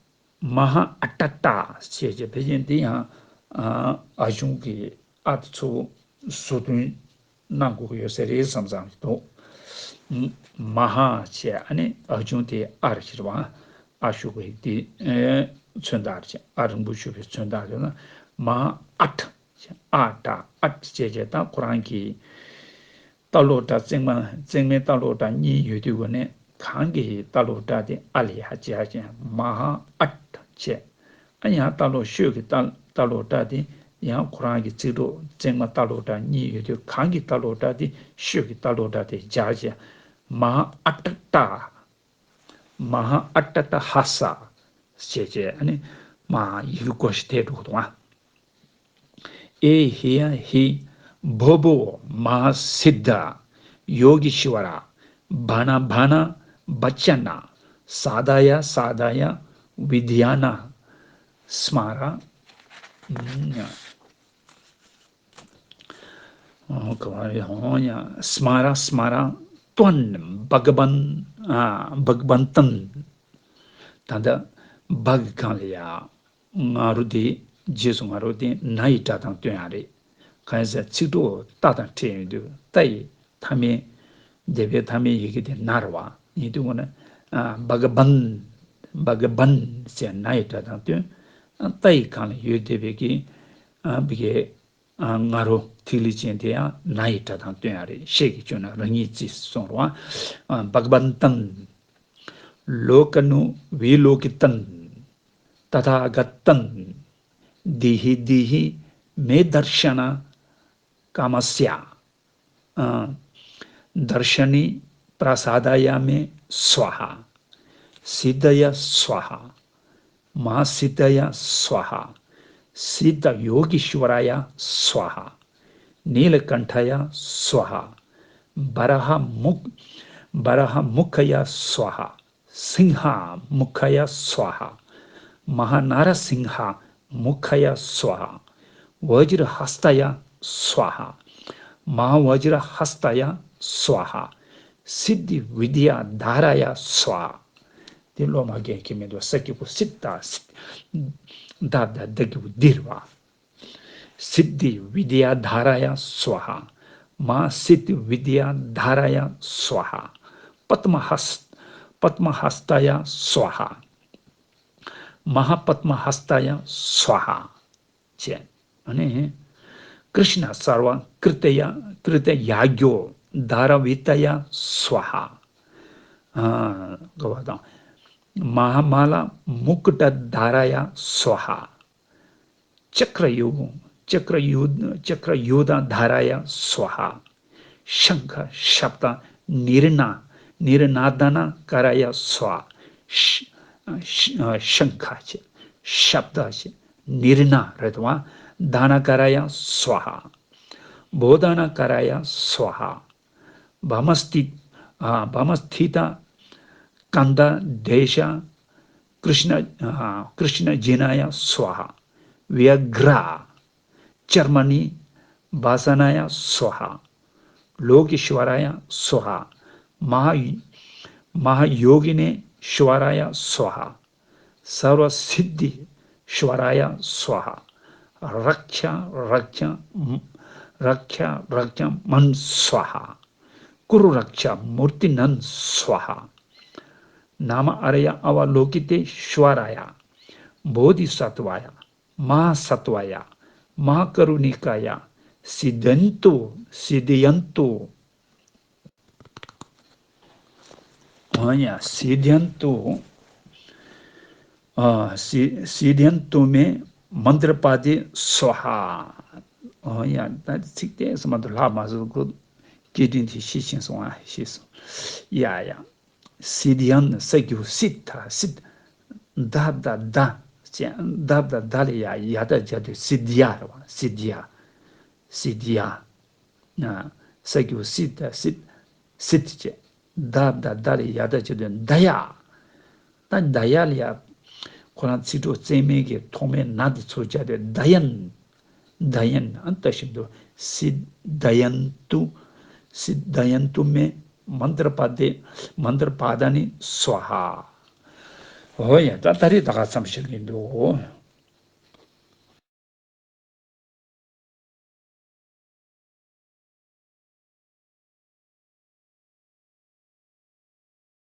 མ་ཧ་ཨ་ཏ་ཏ་ཞེས་བྱ་བའི་རྐྱེན་དེ་ཡང་། ཨ། ཨ་གཞུང་གི་ཨ་དེ་ཚོ་བཟོ་དོན་གནང་དགོས་ཡོད་ས་རེད་བསམ་བསམ་འདུག་མ་ཧ་ཞེས་ཨ་ནི་ཨ་གཞུང་དེ་ཨ་རེད་ཟེར་བ། ཨ་ཞུ་བའི་དེ་མཚོན་རྟགས་རེད། ཨ་རིང་པོ་ཞུ་བའི་མཚོན་རྟགས་རེད་ན། མ་ཨ་ཏྲ། ཨ་ཏྲ་ཨ་ཏྲ་ཅེས་བྱས། ད་ཁོ་རང་གི་རྟ་ལོག་སྒྲ་བརྩེགས་མ་བརྩེགས་མའི་རྟ་ལོག་སྒྲ་གཉིས་ཡོད་དུས་ཀྱི་ནས། གང་གི་རྟ་ལོག་སྒྲ་དེ་ཨ་ལ་ཡ་སྦྱར་ཅིང་མ་ཧ་ཨ་ཏྲ་བྱས། ཨ་ཡང་རྟ་ལོག་ཤོད་ཀྱི་རྟ་རྟ་ལོག་སྒྲ་དེ་ཡང་ཁོ་རང་གི་ཚིག་གྲོགས་བརྩེགས་མ་རྟ་ལོག་སྒྲ་གཉིས་ཡོད་དུས། གང་གི་རྟ་ལོག་སྒྲ་དེ་ཤོད་ཀྱི་རྟ་ལོག་སྒྲ་དེ་སྦྱར་བྱས། མ་ཧ་ཨ་ཏྲ་ཏ། མ་ཧ་ཨ་ཏྲ་ཏ་ཧ་ས། ཞེས་བྱས་ཨ་ནི་མ་ཡི་གེ་བགོ་བཤའ་ཐེབས་འགྲོ་གི་འདུག་ཨ། ཨེ་ཧི་ཡ་ཧི། བྷོ་བྷོ། མ་ཧཱ་སིདྡྷ། ཡོ་གི་ཤི་ཝ་ར། བྷ་ན་བྷ་ན། བྷ་ཙ་ན། སཱ་དཱ་ཡ། སཱ་དཱ་ཡ། བི་དྷྱ་ན། སྨ་ར། ཨོ། ག་བ་རེད། ཧོ་ཡ། སྨ་ར། སྨ་ར། ཏྭན། བྷ་ག་བན། ཨ། བྷ་ག་བན་ཏན། ད་ལྟ་བྷ་གི་སྒང་ལ་ཡ། ང་རོ་དེ། རྗེས་སུ་ང་རོ་དེ་ན་ཡི་སྒྲ་དང་བསྟུན་ཡ་རེད། གང་ཡིན་ཟེར་ཚིག་གྲོགས་ཏ་དང་འཕྲད་ཡོང་དུས་ཏ་ཡི་མཐའ་མའི། སྡེ་པའི་མཐའ་མའི་ཡི་གེ་དེ་ན་རེད་བ། ཡིན་དུས་འོ་ན། ཨ། བྷ་ག་བན། བྷ་ག་བན་ཟེར་ན་ཡི་སྒྲ་དང་བསྟུན། ཨ། ཏ་ཡི་སྒང་ལ་ཡོད་བསྡད་པའི་གི། ཨ། བི་གའི། ཨ། ང་རོ་ཐིག་ལེ་ཅན་དེ་ཡང་ན་ཡི་སྒྲ་དང་བསྟུན་ཡ་རེད། ཤད་ཀྱི་བཅོས་ན་ར་ཉིས་བརྩིས་སུ་སོང་རེད་བ། ཨ། བྷ་ག་བན་ཏན། ལོ་ཀ་ནུ་བི་ལོ་ཀི་ཏན། ཏ་ཐཱ་ག་ཏན། དྷི་ཧི་དྷི་ཧི། མེ་དར་ཤ་ན་ཀ་མ་སྱ། ཨ། དར་ཤ་ནི་པྲ་སཱ་དཱ་ཡ་མེ་སྭཱ་ཧཱ། སིདྡྷ་ཡ་སྭཱ་ཧཱ། མ་ཧཱ་སིདྡྷ་ཡ་སྭཱ་ཧཱ། སིདྡྷ་ཡོ་གི་ཤི་ཝ་ར་ཡ་སྭཱ་ཧཱ། ནི་ལ་ཀན་ཐ་ཡ་སྭཱ་ཧཱ། བ་ར་ཧ་མུ། བ་ར་ཧ་མུ་ཁ་ཡ་སྭཱ་ཧཱ། སིང་ཧ་མུ་ཁ་ཡ་སྭཱ་ཧཱ། མ་ཧཱ་ན་ར་སིང་ཧ་མུ་ཁ་ཡ་སྭཱ་ཧཱ། བ་ཛྲ་ཧ་སྟ་ཡ་སྭཱ་ཧཱ། མ་ཧཱ་བ་ཛྲ་ཧ་སྟ་ཡ་སྭཱ་ཧཱ། སིདྡྷི་བི་དྱ་དྷ་ར་ཡ་སྭཱ་ཧཱ། དེ་སློབ་མ་རྒན་གྱི་མི་འདུག་ས་ཀྱི་གུ་སིད་ད་སིད། ད་ད་ད་ཀྱི་གུ་དིར་བ། སིདྡྷི་བི་དྱ་དྷ་ར་ཡ་སྭཱ་ཧཱ། མ་ཧཱ་སིདྡྷི་བི་དྱ་དྷ་ར་ཡ་སྭཱ་ཧཱ། པདྨ་ཧ་ས། པདྨ་ཧ་སྟ་ཡ་སྭཱ་ཧཱ། མ་ཧཱ་པདྨ་ཧ་སྟ་ཡ་སྭཱ་ཧཱ། བྱས། ཨ་ནི། ཀྲིཤྣ་སརྦ་ཀྲི་ཏ་ཡ་ཀྲི་ཏ་ཡ་གྱོ་དྷ་ར་བི་ཏ་ཡ་སྭཱ་ཧཱ། ཨ། ག་བ་དང་། མ་ཧཱ་མ་ལ་མུ་ཀུ་ཏ་དྷ་ར་ཡ་སྭཱ་ཧཱ། ཅཀྲ་ཡུ་ཅཀྲ་ཡུ་ཅཀྲ་ཡུ་དྷ་དྷ་ར་ཡ་སྭཱ་ཧཱ། ཤང་ཁ་ཤབ་ད་ནི་རི་ན་ནི་རི་ན་དྷ་ན་ཀ་ར་ཡ་སྭཱ་ཧཱ། ཤ་ཤ་ཤང་ཁ་ཅེ་ཤབ་ད་ཅེ་ནི་རི་ན་རེད་བ། དྷ་ན་ཀ་ར་ཡ་སྭཱ་ཧཱ། བོ་དྷ་ན་ཀ་ར་ཡ་སྭཱ་ཧཱ། བྷ་མ་སྟི། ཨ། བྷ་མ་སྟི་ཏ། ཀན་ད་དེ་ཤ། ཀྲིཤྣ། ཨ། ཀྲིཤྣ་ཇི་ན་ཡ་སྭཱ་ཧཱ། བི་ཡ་གྲ། ཅརྨ་ནི། བ་ས་ན་ཡ་སྭཱ་ཧཱ། ལོ་ཀེ་ཤྭ་ར་ཡ་སྭཱ་ཧཱ། མ་ཧཱ། མ་ཧཱ་ཡོ་གི་ནི་ཤྭ་ར་ཡ་སྭཱ་ཧཱ། སརྦ་སིདྡྷི་ཤྭ་ར་ཡ་སྭཱ་ཧཱ། རཀྵ་རཀྵ་རཀྵ་རཀྵ་མན་སྭཱ་ཧཱ། ཀུ་རུ་རཀྵ་མུརྟི་ནན་སྭཱ་ཧཱ། ན་མ་ཨཱརྱ་ཨ་བ་ལོ་ཀི་ཏེ་ཤྭ་ར་ཡ། བོ་དྷི་སཏྭ་ཡ། མ་ཧཱ་སཏྭ་ཡ། མ་ཧཱ་ཀ་རུ་ཎི་ཀ་ཡ། སིདྡྷན་ཏུ། སིདྡྷ་ཡན་ཏུ། ཨ་ཡ། སིདྡྷ་ཡན་ཏུ། ཨ། སི་སིདྡྷ་ཡན་ཏུ་མེ། མནྟྲ་པ་དྷེ་སྭཱ་ཧཱ། ཨོ་ཡ། ད་ཚིག་དེ་སུ་མ་དུ་ལྷག་མ་སོང་གོ། སྐད་འཕྲིན་དེ་ཤེས་ཤིང་སོང་ཨ་ཤེས་སོང་། ཡ་ཡ། སིདྡྷྱན། ས་གི་གུ་སིད་ད་སིད། ད་བཏགས་དྷ། ད་བཏགས་དྷ་ལ་ཡ་ཡ་བཏགས་བྱ་དུས་སིདྡྷྱ་རེད་བ། སིདྡྷྱ། སིདྡྷྱ། ན། ས་གི་གུ་སིད་ད་སིད། སིད་བྱས། ད་བཏགས་དྷ་ལ་ཡ་བཏགས་བྱ་དུས་དྷ་ཡ། ད་དྷ་ཡ་ལ་ཡ། ཁོ་རང་ཚིག་གྲོགས་རྩེག་མེད་ཀྱི་ཐོག་མའི་ན་དེ་ཚུར་བྱས་ཏེ་དྷ་ཡན། དྷ་ཡན། ཨ་ད་བཞིན་དུ་སིདྡྷྱནྟུ། སིདྡྷྱནྟུ་མེ་མནྟྲ་པ་དྷེ། མནྟྲ་པ་དྷ་ནི་སྭཱ་ཧཱ། འོ་ཡ། ད་ད་རེས་ད་ག་ཙམ་ཞིག་ཡིན་འདུག